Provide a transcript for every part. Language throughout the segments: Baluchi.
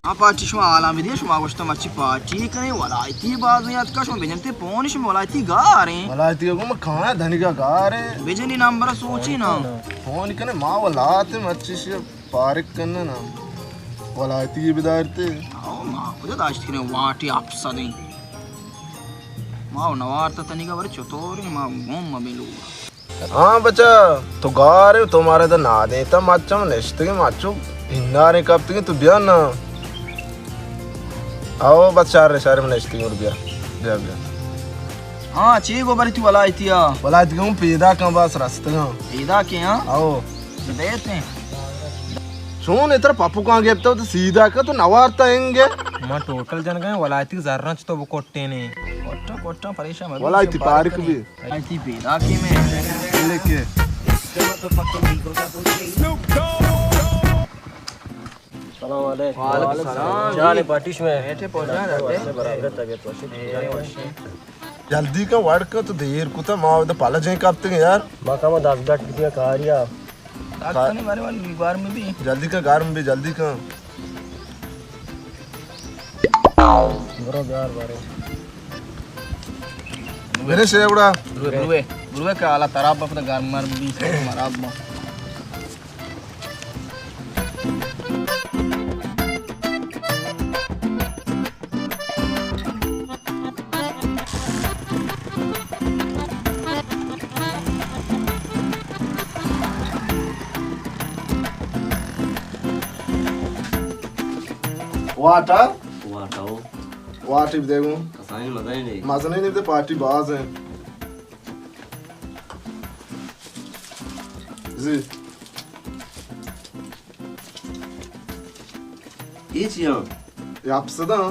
ہاں، پارٹی شما حالاں بدے، شما گوشتہ مرچی پارٹی کنے، ولایتی بازیں اتکا، شما بجنتے پون، شما ولایتی گاریں۔ ولایتی کو میں کہاں ہے، دھنی کا گار ہے۔ بجنی نمبر سوچی نا۔ فون کنے، ما ولایت مرچی شی پارک کنے نا۔ ولایتی بدارتے۔ او ما کجا داشت کنے، واٹی اپسدیں۔ ما نوارتا تنی کا بر چطوریں، ما گم مبیلو۔ ہاں بچا، تو گار ئے، تو مارا ادا نادینتا، مچم نشتگیں، مچو ہناریں کپتگیں، تو بیا نا۔ او بس شر، شر من نشتگیں، اور بیا، بیا، بیا۔ ہاں، چی گو بری تو ولایتیا؟ ولایتیا ہوں پیدا کن، بس رستگاں۔ پیدا کے ہاں؟ او۔ دیتے۔ چون اتر پپو کان گپتا تو سیدھا کا تو نوارتا انگے۔ ما ٹوٹل جنگا ولایتی زرنچ تو بکٹینے۔ کٹا، کٹا، پریشان مبی، ولایتی پارک بھی۔ آئی تھی پیدا کی میں۔ لے کے۔ سلام علیکم۔ وعلیکم السلام۔ چالے پارٹیش میں۔ بیٹھے پہنچا رہتے۔ برابر طبیعت وشی۔ جلدی کا وڑ کا تو دیر کتا، ما ادا پلجیں کپتگیں یار۔ ما کم دس گٹ کتیا کاریا۔ دس کنی بارے من گرم بھی۔ جلدی کا گرم بھی، جلدی کا۔ برو بیار بارے۔ برے شے گڑا۔ بروے، بروے، بروے کہ حالا تراب با پدا گرم مر بی، سر مراب با۔ واٹا؟ واٹا ہو۔ واٹی بدے گوں۔ کسانی مزہ نہیں۔ مزہ نہیں، نہیں پارٹی باز ہیں۔ زی۔ اے چیاں؟ اے ہپت سد آں۔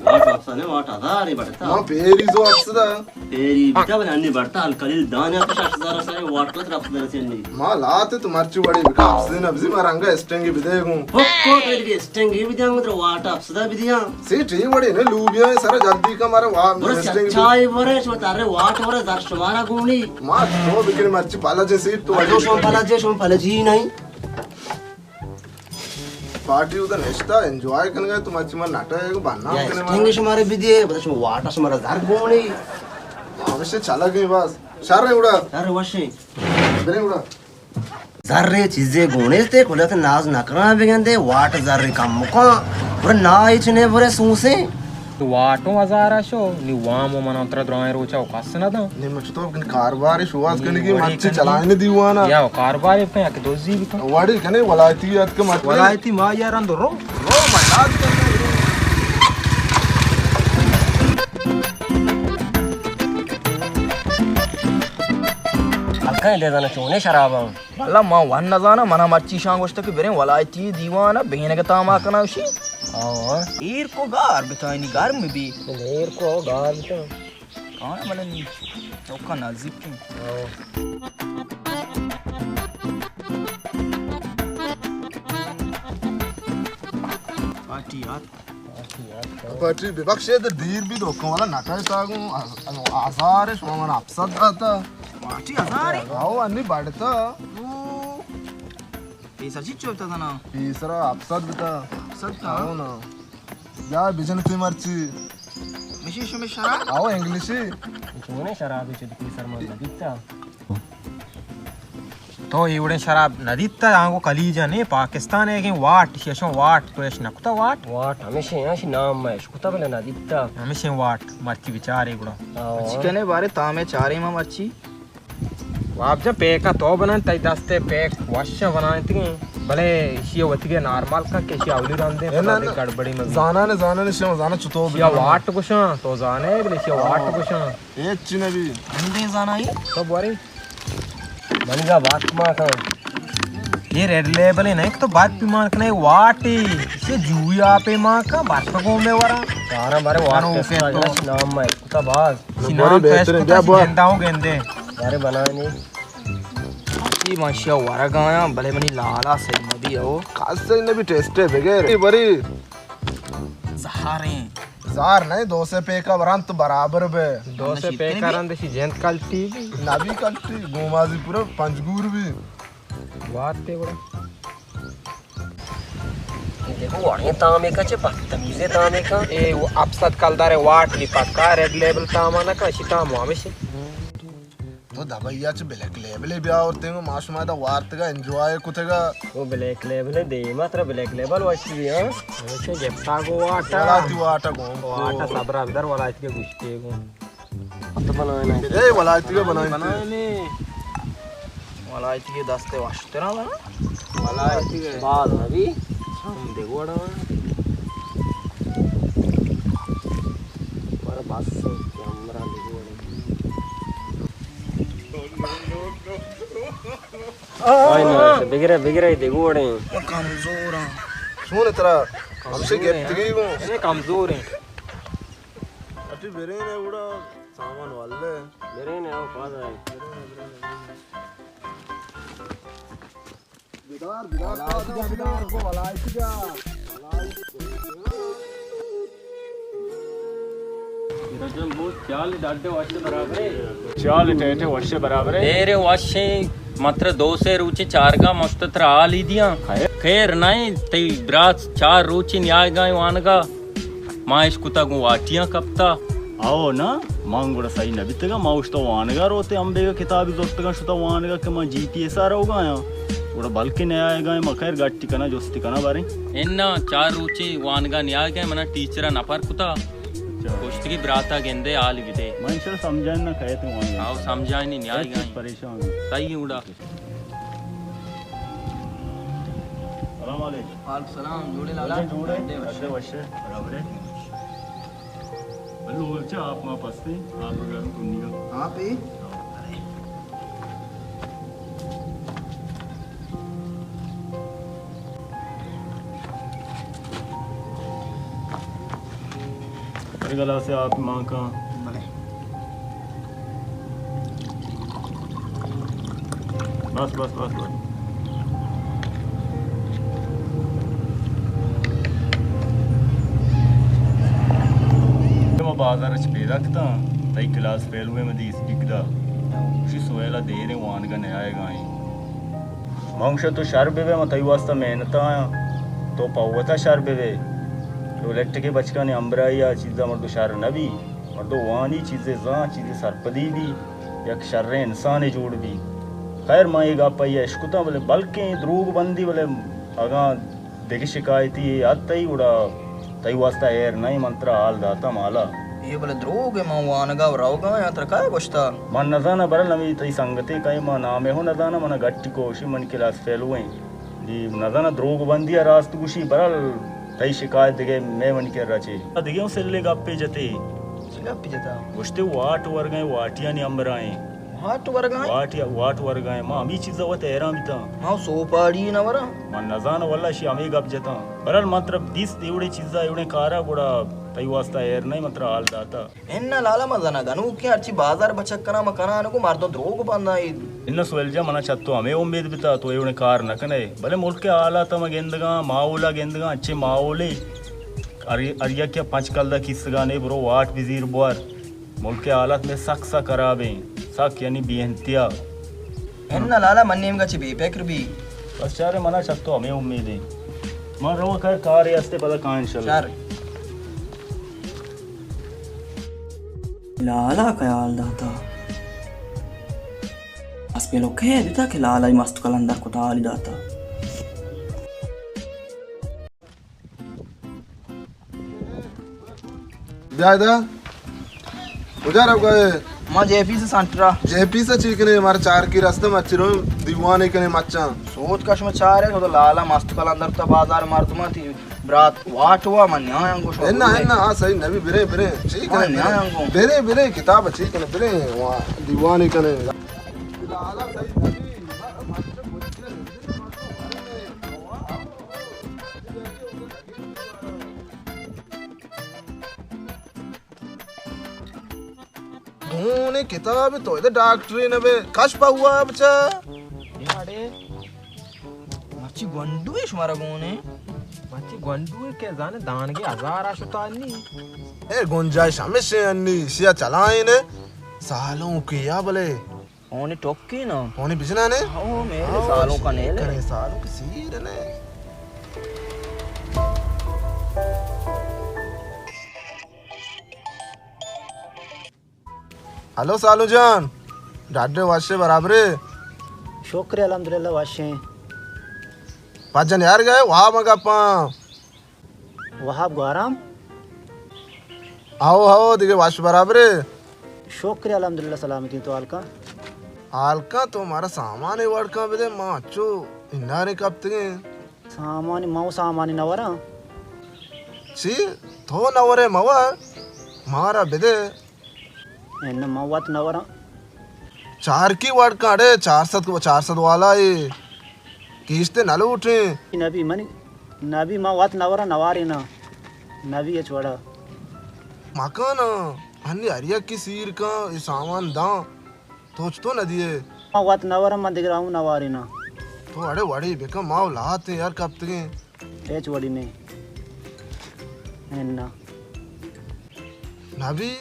واٹ ہپت سد نے، واٹ ہزار ہے بڑتا۔ ما پیری زو ہپت سد آں۔ پیری بیتا بلے انی بڑتا، الکلیل دانے تو شش ہزار سارے واٹ کو طرف در سے انی۔ ما لاتے تو مرچی وڑی بکا ہپت سد نبزی، ما رنگا اسٹنگی بدے گوں۔ ہو کو پیری اسٹنگی بدے گوں، تر واٹ ہپت سد بدیاں۔ سیٹھی وڑی نے لوبیا سارا جلدی کا مارا وا برس اسٹنگی۔ چائے برے، شما تارے واٹ برے، در شمارا گونی۔ ما تو بکری مرچی پالا جے سیٹ تو وڑی شما پالا جے، شما پالا جی نہیں۔ پارٹی ادا نشتا، انجوائے کنگا، تو مرچی من نٹا ہے، کو بننا یا کنگا۔ اسٹنگ شمارے بدیے، بتا شما واٹا شمارا زر گونی۔ ہمیشہ چلا گئی بس۔ شر ہے اڑا۔ شر وشی۔ برے اڑا۔ زر چیزے گونے تے، کلت ناز نکرا بگندے، واٹ زر کم مکان۔ برے نا ہیچ نے برے سوسے۔ تو واٹوں ہزار شو، نی وام و من انترا درائیں روچا و کس نہ داں۔ نی مچ تو کن کاروبار شواز نی کنی کی وڑی مچ کنی۔ چلائیں دیوانا۔ یا کاروبار پہ یک دوزی بکن۔ وڑی کنے ولایتی یاد کے مت۔ ولایتی ما یاران دو رو۔ رو میدان کنے۔ ہلکا لے دانا چونے شراباں۔ واللہ ما ون نزاناں، منا مرچی شان گوشتہ کہ بریں ولایتی دیوان ء بینگ تاما کناں اشی۔ ہاں۔ ایر کو گار بتائنی گرم بی۔ ایر کو گار بتا۔ کان ملنی چوکا نزدیک کی۔ ہاں۔ پارٹی یار۔ پارٹی ببخشے، در دیر بی دوکاں والا نٹائے تاگوں، ہزار شما من ہپت سد داتا۔ پارٹی ہزار؟ آو انی بڑتا۔ او۔ پیسر چی چوبتا تھا نا؟ پیسرا ہپت سد بتا۔ ہپت سد تا؟ آو نا۔ یا بجن تی مرچی۔ مشی شمی شراب؟ آو انگلیشی۔ چونے شرابی چد پیسر من دیتا۔ تو ایوڑیں شراب نہ دیتا، آنگو کلیجا نے، پاکستان ہے کہ واٹ، ششوں واٹ، تو اش نہ کتا واٹ؟ واٹ ہمیشہ ہیں، شی نام میں اش کتا بلے نہ دیتا۔ ہمیشہ واٹ، مرچی بچارے گڑا۔ آو۔ چکنے بارے تامے چارے ما مرچی۔ واب جا پیکا تو بنان، تئی دستے پیک وش بنان تگیں، بلے اشی وتیگے نارمال کا کہ اشی اولی رندے، اے نا، پدا نا۔ گڑبڑی مزید۔ زانانے، زانانے، شما زانا چطور یا بنان۔ واٹ گوشاں، تو زانے، بلے اشی واٹ ہاں۔ گوشاں۔ ہچ نبی۔ ہندے زانائی؟ تو بوری۔ منی گا بات ما کن۔ یہ ریڈ لیبل ہے نا، ایک تو بات پی مان کنے واٹی، اسے جوئی آپے مان کن، بات کو میں ورا۔ سارا بارے واٹ انو ٹیسٹ اوکے کا تو۔ نام میں کتا باز۔ اسی بڑی نام تو بہترین، ایسے بیا کتا بوا۔ سی جندا ہوں گندے۔ بارے بنائے نہیں۔ اسی ماشیا ورگ آیا، بلے منی لالا صحیح نبی ہو۔ خاص صحیح نبی ٹیسٹ ہے بغیر۔ اے بری۔ زہریں۔ زہر نہیں، دو سے پیکا برانت برابر بے۔ دو سے پیکا رند شی جند کلٹی بی۔ نبی کلٹی، گومازی پورا پنجگور بی۔ وات تے گڑا۔ دیکھو، وڑیں تامے کا چہ بدتمیزیں تامے کا۔ اے، وہ اپسد کلدار واٹ نی پکا ریڈ لیبل تاما نہ کا، اشی تامو ہمیشی۔ تو دبئی ءَ چہ بلیک لیبل بیا آورتیں گو، ما شما دا وارتگا، انجوائے کتگا۔ وہ بلیک لیبل دیما ترا بلیک لیبل وشی، ہاں؟ ہمیشہ گپتا گو واٹا۔ ولاتی واٹا گو۔ واٹا صبر اندر ولاتی کے گشتے گو۔ تو بنائے نا۔ اے ولایتی کے بنائے نا۔ بنائے نے۔ ولایتی کے دستے واشترا بنا۔ ولایتی کے۔ باز نبی۔ ہم دیگوڑا۔ پر بس کیمرہ دیگوڑا۔ آئی نا، بگرے، بگرے، دیگوڑے۔ کمزور ہاں۔ سون ترا۔ ہم سے گپتگی گو۔ اے کمزور ہیں۔ اٹی برین ہے، گڑا سامان والے۔ برین ہے، او پاس ہے۔ بدار، بدار، بدار، بدار، بدار، کو والا ہے، کیا؟ چال ڈاڈے وش برابر ہے۔ چال ٹیٹے وش برابر ہے۔ میرے وشیں متر دو سے روچے چارگا مشت ترا حالی دیاں۔ خیر۔ خیر نہیں، تئی برات چار روچی نیائے گائیں وانگا۔ ما اشکتا گوں واٹیاں کپتا۔ او نا، من گڑا سہی نہ بیتگاں، ما اوشتا وانگا روتے، امبیگا کتابی زرتگاں، شتا وانگا کہ من جی پی ایس آ روگا آیاں۔ گڑا بلکہ نیائے گائیں، ما خیر گٹی کنا، جستی کنا باریں۔ انا چار روچے وانگا نیائے گائیں، منا ٹیچرا نپر کتا۔ اچھا۔ گوشتگی براتا گندے حال بدے۔ من چل سمجھائیں نہ کہتے وانگا۔ آو سمجھائیں نیائے گائیں۔ پریشان۔ سہی گڑا۔ سلام علیکم۔ وعلیکم السلام، جوڑے لالا؟ جوڑے، جوڑے۔ اڈے وشے، برابر ہے۔ بلو بچہ، آپ ما پستے، آپ گرم کنی گا۔ آپ ہی؟ ارے گلاسے آپ مان کن۔ بلے۔ بس، بس، بس، بس۔ ما بازار چ پیدا کتاں، تئی کلاس فیلوے من دیست ڈگدا۔ شی سویلا دیریں وانگا نیائے گائیں۔ من گوشاں تو شر بہ بئے، من تئی واستا محنت ءَ آیاں، تو پہ وتا شر بہ بئے۔ تو لٹکے بچکانی ہمبراہی ءَ چیزا مردو شر نہ بی، مردو وانی چیزے زان، چیزے سرپدی بی، یک شریں انسانے جوڑ بی۔ خیر، من اے گپ آئی ءَ اشکتاں، بلے بلکیں دروگ بندی، بلے اگاں دگہ شکایتی یے ات تئی، گڑا تئی واستا ہیر نہ ایں، من ترا حال داتاں مالا۔ اے بلے دروگ ایں، من وانگا و روگا آں، ترا کئے گوشتا؟ من نزاناں، برل ہمے تئی سنگتے کئے، من نامے ہوں نزاناں، منا گٹی کوشی، من کلاس فیلو ایں۔ جی، نزاناں دروگ بندی ءَ راست گوشی، برل تئی شکایت دگہ مئے منی کرا چے۔ دگہ اوں سلے گپے جتے۔ چے گپے جتا؟ گوشتے واٹ ورگا ایں، واٹیانی امبراہ ایں۔ واٹ ورگا ایں؟ واٹ یا، واٹ ورگا ایں۔ ما ہمے چیزا وت حیران بیتاں۔ ما سوپاڑی نہ وراں۔ من نزاناں واللہ، اشی ہمے گپ جتاں۔ برحال من ترا دیست ایوڑیں چیزا، ایوڑیں کارا، گڑا تئی واسطہ ہیر نہ ایں، من ترا حال داتا۔ اناں لالا، من زنا گنوکیں، ہرچی بازار بچک کناں، من کناں نگو مردم دروگ بنداں اے۔ اناں سہیل جان، منا چہ تو ہمے امید بیتا، تو ایوڑیں کار نہ کنئے۔ بلے ملک ءِ حالات ما گندگاں، ماحول ءَ گندگاں، انچیں ماحولے، ہر، ہر یکے پنچ کلدار کیسگا نے، برو واٹ بزیر بوار۔ ملک ءِ حالات مئے سک سک خراب ایں، سک یعنی بے انتہا۔ اناں لالا، من نیمگا چہ بے فکر بی۔ بس چارے، منا چہ تو ہمے امید ایں۔ من رواں، کار، کارے ہستے پدا کاں انشاءاللہ۔ شر۔ لالا خیال داتا۔ بس پیلو کئے بیتا کہ لالا ای مست قلندر کتا حالی داتا۔ بیا ادا۔ کجا روگا ئے؟ ما جے پی سے سنٹرا۔ جے پی سے چی کنے؟ مارا چارکی رستہ، مچی رو دیوانے کنے مچاں۔ سوت کش، ما چارے، تو لالا مست قلندر تا بازار مردماں، تئی برات واٹ وا، من نیاں گوش۔ انا، انا، آ صحیح نبی، برے، برے۔ چی کنے؟ من نیاں گو۔ برے، برے، کتاب چی کنے؟ برے، وا دیوانے کنے۔ لالا صحیح نبی۔ گون کتاب تو ادا ڈاکٹری نہ بے، کش پہ ہوا بچا۔ اڑے، مرچی گونڈو ہے شمارا گون ہے؟ مرچی گونڈو ہے کہ زانے دانگے ہزار آ شتا نی۔ اے گنجائش ہمیشہ انی، سیا چلائیں نے۔ سالوں کیا بلے۔ ہونی ٹوکی نا۔ ہونی بجنا نے؟ ہاں، میرے ہاں، سالوں کا نہیں لے۔ کرے سالوں کے سیر نے۔ ہلو سالو جان، ڈاڈے واشے برابرے؟ شکر الحمدللہ واشیں۔ پجن یار گئے واب گپاں۔ وہاب گوارام؟ ہو ہو، دگہ وش برابرے؟ شکر الحمدللہ سلامتی، تو حال کن؟ حال کن، تو مارا سامان وڑ کن بدے، ما انچو اناریں کپتگیں۔ سامان، ما و سامان نہ وراں۔ چی؟ تو نہ ورے مہ ور، مارا بدے۔ اناں ما وت نہ وراں۔ چارکی وڑ کن، اڑے چار سد، چار سد والا اے۔ کیشتے نہ لوٹیں۔ نبی منی، نبی ما وت نہ وراں، نہ واریناں۔ نبی ہچ وڑا۔ مکانا، ہنی ہر یکی سیر کن، اے سامان داں۔ تو چتو نہ دیئے؟ ما وت نہ وراں، من دگرا ہوں نہ واریناں۔ تو اڑے وڑے بکن، ما و لہتیں یار کپتگیں۔ ہچ وڑی نہ۔ اناں۔ نبی۔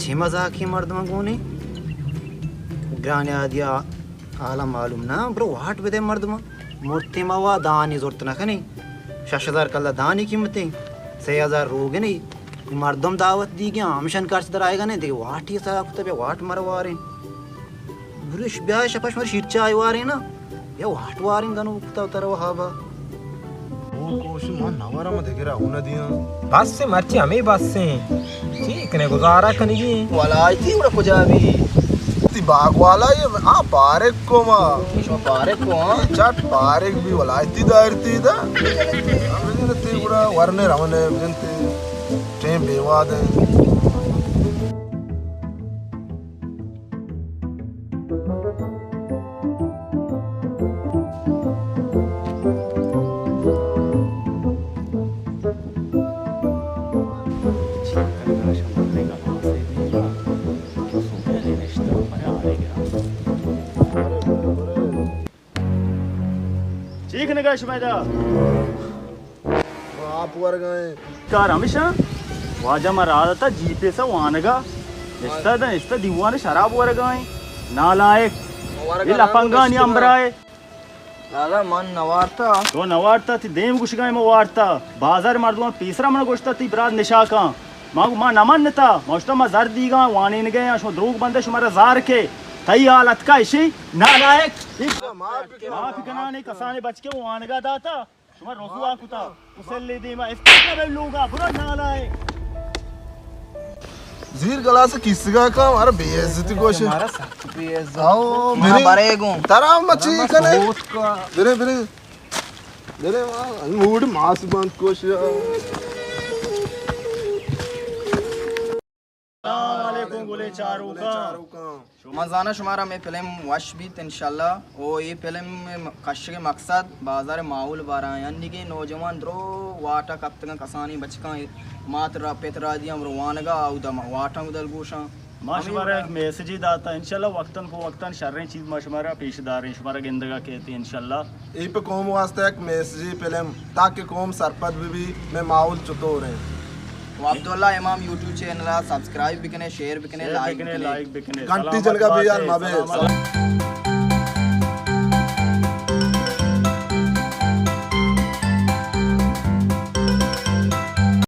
چے مزاکی مردماں گونی؟ گران آدیا حالا معلوم نہ، برو واٹ بدے مردماں۔ مرتے ما وا دانی زرت نہ کنی۔ شش ہزار کلا دانی قیمتیں، سے ہزار روگنی۔ مردم دعوت دیگیں، ہمشن خرچ در آئیگا نہ، دیگہ واٹی سا کتا بیا واٹ مرواریں۔ برش بیا شپش مر شیر چائے واریں نا۔ یا واٹ واریں گنو کتا تر وہابا۔ او کوش ما نورم دگرا ہو نہ دیاں۔ بس مرچی ہمیں بس ہیں۔ چی کنے گزارا کنگی؟ ولایتی اڑا کجا بھی؟ تی باغ والا یہ آ پارک کو ما۔ شما پارک کو ہاں؟ چٹ پارک بھی ولایتی دائرتی دا۔ ہم تی اڑا ورنے رونے بجنتے۔ ٹیم بیواد ہیں۔ چی کنگا شما ادا؟ آپ ورگا ایں۔ کار ہمیشہ واجہ ما راہ داتا جی پی ایس ء وانگا نشتہ دا، نشتہ دیوان شراب ورگا ایں۔ نالائق۔ اے لپنگانی امبرائے۔ دادا من نوارتا۔ تو نوارتا، تی دیم گوشگا ایں ما وارتا۔ بازار مردمان پیسرا من گوشتا تی برات نشا کن۔ ما، ما نہ منتا، ما گوشتا ما زر دیگا، وانینگے آں، شما دروگ بندے، شمارا زار کے، تئی حال اتکا اشی، نالائق۔ معاف کنانے کسانے بچکے وانگا داتا، شما رسوا کتا، اسلے دیما، اسکول بے لوگا، برو نالائق۔ زیر گلاس کیسگا کا، مارا بے عزتی کوشش۔ مارا سخت بے عزت۔ آؤ، ما برے گوں۔ ترا مچی کنے۔ برے، برے۔ دلے وا، موڈ ماس بند کوش۔ السلام علیکم گلے چاروکاں۔ شما زانا شمارا مے فلم وش بیت انشاءاللہ۔ او اے فلم کشگ مقصد بازار ماحول بارا انیگے نوجوان درو واٹا کپتگاں، کسانی بچکاں مات را پت را دیاں روانگا اودا واٹاں گدل گوشاں۔ ما شمارا یک میسجے داتا، انشاءاللہ وقتاً فوقتاً شریں چیز ما شمارا پیش داریں، شمارا گندگا کیت انشاءاللہ۔ اے پہ قوم واسطہ یک میسجے فلم، تاکہ قوم سرپد بہ بی، مئے ماحول چطور انت۔ و عبداللہ امام یوٹیوب چینل ء سبسکرائب بکنے، شیئر بکنے، شیئر لائک بکنے، بکنے۔ لائک بکنے۔ گھنٹی سلامت جنگا بے یار باتے، مبے۔ سلامت۔